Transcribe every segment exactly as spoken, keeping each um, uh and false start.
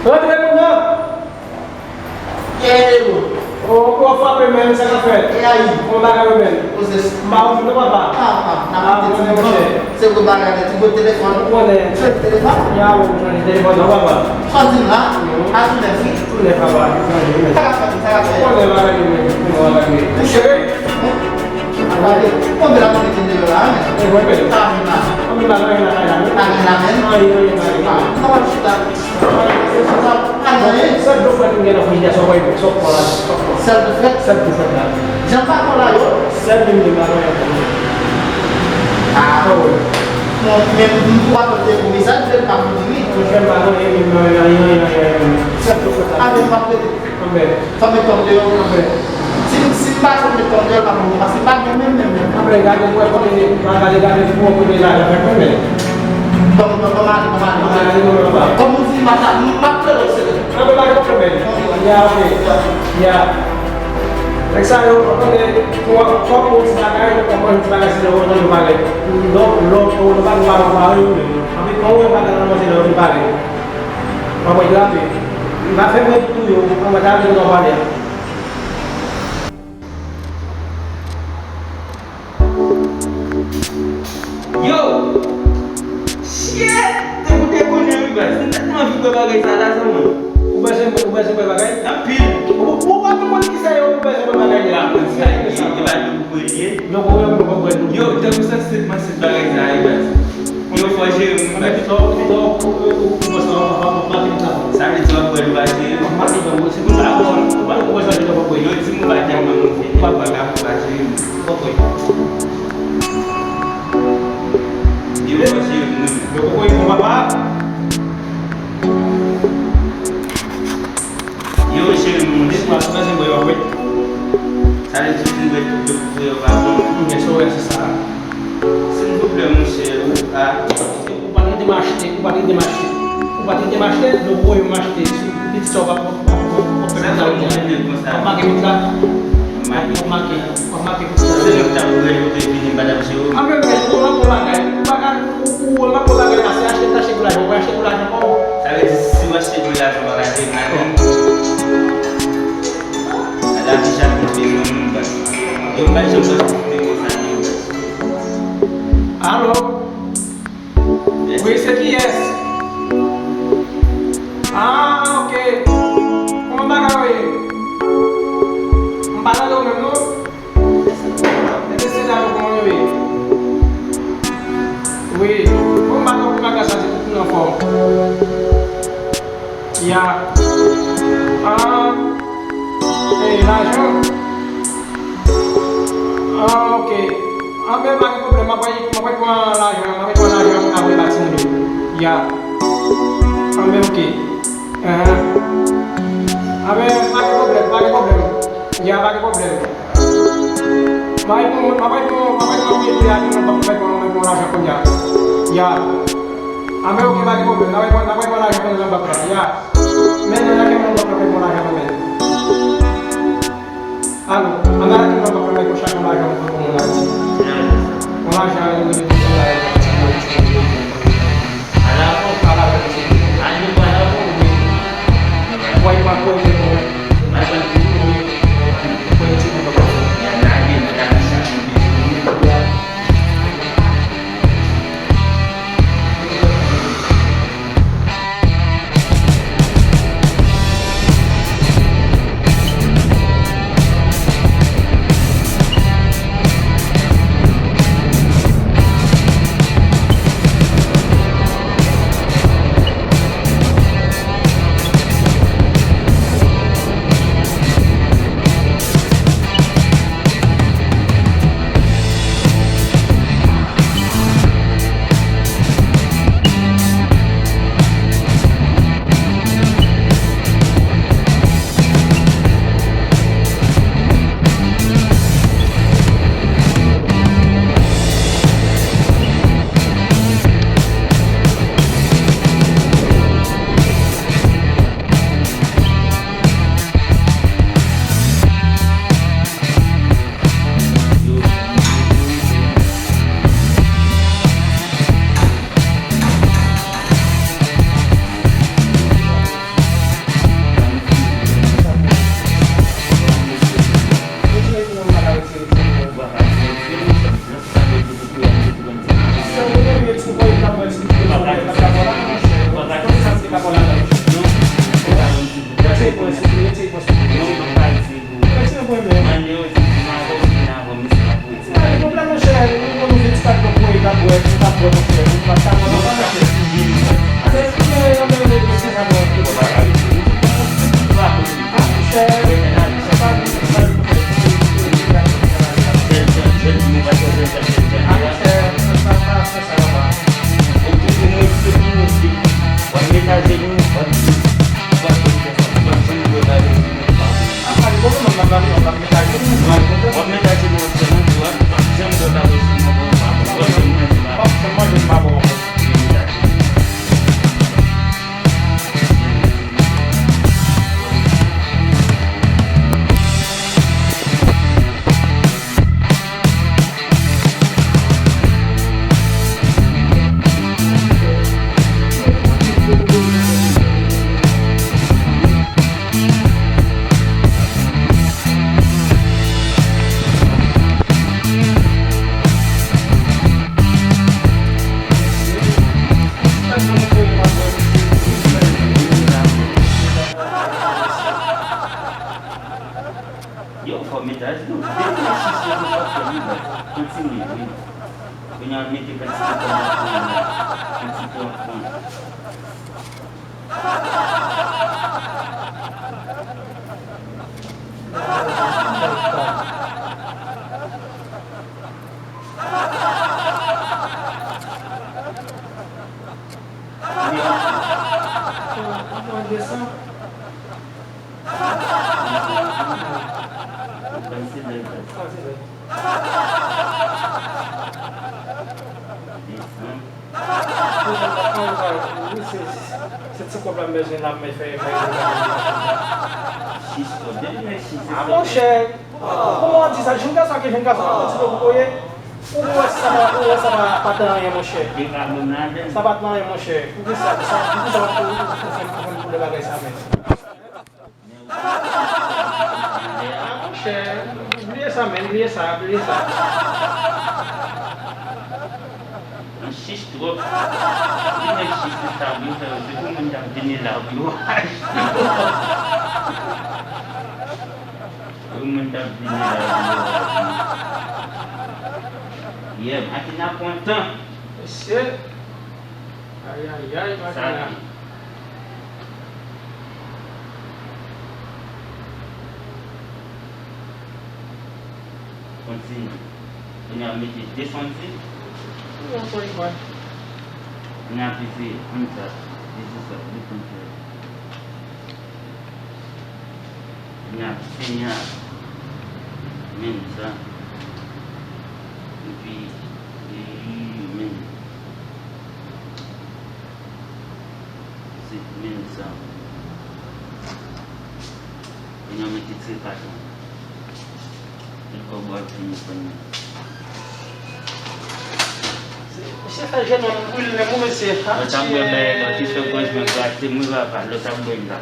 Rantre, moun nan! Kiyès ou? O, w ap frape, menn, sa k ap fèt? E ayi? Kòman bagay yo, menn? Ozes. M pa konprann non, papa. Papa, n ap kite ti moun nan. Se gwo bagay, ti gwo telefòn. Ou konnen. Chanje telefòn? Ya, ou chanje telefòn non, papa. Sa w di m la? A tou nèf, wi. Tou nèf, papa. Chanje, menn. Sa k ap fèt? Sa k ap fèt? Ou konnen bagay yo, menn. Ou konnen bagay yo. Mouche. Gade, konbyen la konbyen de la, men? E, mwen, men. Sa vin la. Konbyen la, la, la, la, la, men? Sa vin la, men? Anyen, anyen, anyen. Ah, sa va chita. Sa pa anyen. Sèl dlo frèt m gen nan frijidè, sa w wè, sa w pran la, sa w pran. Sèl dlo frèt? Sèl dlo frèt la. Jan pa kon la yo? Sèl menm li pa anyen ankò. Ah, oh. Bon, men m pou apòte pou mesaj, se pa pou di wi. Mwen fè m pa anyen, men anyen, anyen, anyen, anyen. Sèl dlo frèt la. Ah, men m pa plede. Anben. Fò m met kòm deyò. Anben. Si, si m pa fò m met kòm deyò, l pa pou mwen, paske m pa gen menm, menm, menm. Anben, gade pou wè kote, gade, gade pou wè kote lajan fèk mwen, men. Bon, bon, bon, m ale, bon, m ale, m ale. Anben, gade pou wè, papa. Kòm ou di, m ap, m ap fè lòt se. Anben, pa gen pwoblèm, men. Ya, ok. Ya. Nèg sa yo, kote, pou wè, fòk pou ti bagay, fòk manje ti bagay, sinon, ou nan yon bagay. Non, non, non, pa, pa, pa, pa, anben, kòm ou wè bagay nan manje, nan yon bagay. Mwen mwen drape. M pa fè mwen tou yo, mwen mwen drape nan vale a. Yo! Shit! Te pou te konnen wi baz. M tèlman anvi wè bagay sa la, zanmi. Ou bezwen, ou bezwen wè bagay? Anpil. Ou, ou pa konn kisa yo ou bezwen wè bagay la. M pa konn sa, e pa nou pou wè l ye. Non, pou wè, pou wè. Yo, tankou sa se kòmanse bagay sa, e baz. Yo fò jere moun, baz. Sa vle di w ap wè nou pa jere moun. Ou pa konn, ou pa konn, ou pa konn. Yo di m ou pa tèlman move, ou pa ka, ou pa jere moun. Yo fò jere moun. Yo fò jere moun, papa. Yo jere moun. Sa vle di w fin wè tout yo pou yo pa konn. Mwen sou wè se sa. Silvouplè, monchè, ou a. Ou pa t rete m achte, ou pa t rete m achte. Ou pa t rete m achte, donk ou voye m achte. Si pitit sa w pa, pa, pa, pa, pa, pa, pa make pitit la. W ap make, w ap make pitit la. Se lè w t ap wè yo te vini, m pa t ap jere w. Anben, men, ou wè m ap fè bagay. Ou pa ka, ou, ou wè m ap fè bagay la, se achte m t achte pou lajan, ou achte pou lajan pa w. Sa vle di, si w achte pou lajan, w pa ka jere m la menm. Ala ki jan m te bezwen moun, baz. Yo, m pa janm wè sou te konsa, non, baz. Alo? Wi, se kiyès? Ah, ok. Kòman bagay yo ye? M pa tande w menm, non. Ebyen, se la nou konnen wi. Wi. Kòman bagay yo, kòman bagay sa, se tout moun anfòm? Ya. Ah. E, lajan. Ah, ok. Anben, pa gen pwoblèm. M ap, m ap pran lajan, m ap pran lajan, m ap pale ak timoun yo. Ya. Anben, ok. Enhen. Anben, pa gen pwoblèm, pa gen pwoblèm. Ya, pa gen pwoblèm. M ap pran, m ap pran, m ap pran, m ap pran lajan kounye a. Ya. Anben, ok, pa gen pwoblèm. M ap pran, m ap pran lajan kounye a nan bank la. Ya. Men nan lajan nan bank la, m ap pran lajan nan men. Alo, ann ale nan bank la, men pou chak yon lajan pou moun la. Yon lajan, yon lajan. Yo, fò metaj nou. Depi nan sis yo, nou pa fè nou baz. Kontinye, wi. Kounye a, mete kantite kòb nan fon an la. Kantite an fon. Mwen desann. Mwen desann. Desann. Wi, se, se ti kòb la m bezwen la, m fè, fè. Sis kòb, depi men sis. Ah, monchè, kòman w di sa? Jenn gason ak jenn gason, ou ti lo pou koye. Ou wè sa pa, ou wè sa pa, pa t anyen, monchè. Sa pa t anyen, monchè. Poukisa, poukisa, poukisa w ap fè, w ap fè, w ap fè, w ap fè bagay sa menm? Ah, monchè, bliye sa, men, bliye sa, bliye sa. Nan chich twòp. Li nèg chich li sa, yo fè yo, se pou moun k ap vini la pou yo achte. Pou moun k ap vini la pou yo achte. Yeah, makina kontan. Mesye. Ayayay, makina. Kontinye. Kounye a mete desann ti. Yon sèl imaj. Kounye a peze, ann sa, peze sa, li konn fè. Kounye a peze a, menm sa. Epi, e, menm. Se menm sa. Kounye a mete ti patan. Tout kòb w ap vini pran nan. Mesye fè jenòm brile men wi mesye. Lòt ap bwè bagay la, ti fè gwòj mwen gate mwen papa, lòt ap bwè la.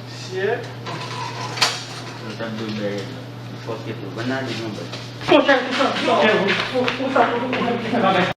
Mesye. Lòt ap bwè bagay la. Li fòke tou. Bann ale non bòs. Monchè, ou sa, ou sa, ou sa, ou sa, ou sa, ou sa, ou sa, ou sa, ou sa, ou sa, ou sa,